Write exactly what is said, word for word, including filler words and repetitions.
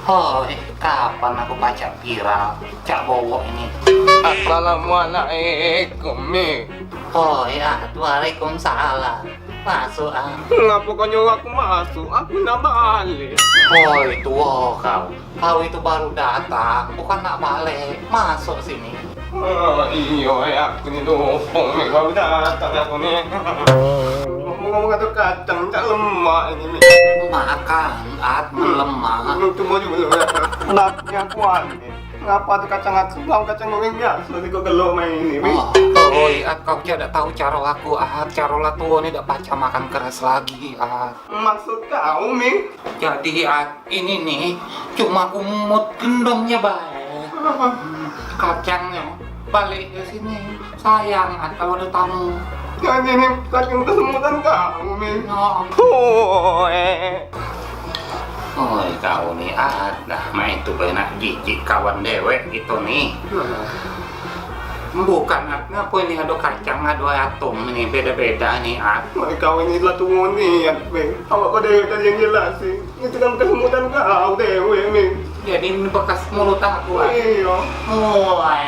Oi, kapan aku pacak viral? Cak bowok ini. Assalamualaikum, Mi. Oi, At, waalaikumsalam. Masuk, At. Ngapo kau nyuruh aku masuk? Aku nak balik. Oi, tuo kau. Kau itu baru datang, bukan nak balik. Masuk sini. Oh, iyo, eh, aku ni lupo, Mi, baru datang aku ni. Ngomong-ngomong, ado kacang, cak lemak ini, Mi. Makan, At, men lemak. Hmm, cubo dulu, ya. Nak yang kuat ni. Ngapa tu kacang aku? Bau kacang goreng biaso, ni kok gelok main ini, Mi. Oh, oi, At, kau cak dak tahu caro aku, At. Caro la tuo ni dak pacak makan keras lagi, At. Maksud kau, Mi? Jadi, At, ini nih cuma umut gendomnya bae. Kacangnyo balik ke sini. Sayang, At, kalau ada tamu. Jadi, ini saking kesemutan kau, Mi. No. Oi, kau ni, At, dah main tu bae nak jijik kawan dewek gitu ni. Bukan, At, ngapo ini ado kacang, ado atom ini, beda-beda ni, At. Oi, kau ini lah tuo ni, At, Mi. Awak kau dewek tadi yang jelas sih. Itu kan kesemutan kau dewek, Mi. Jadi ini bekas mulut aku, At. Iyo. Oi.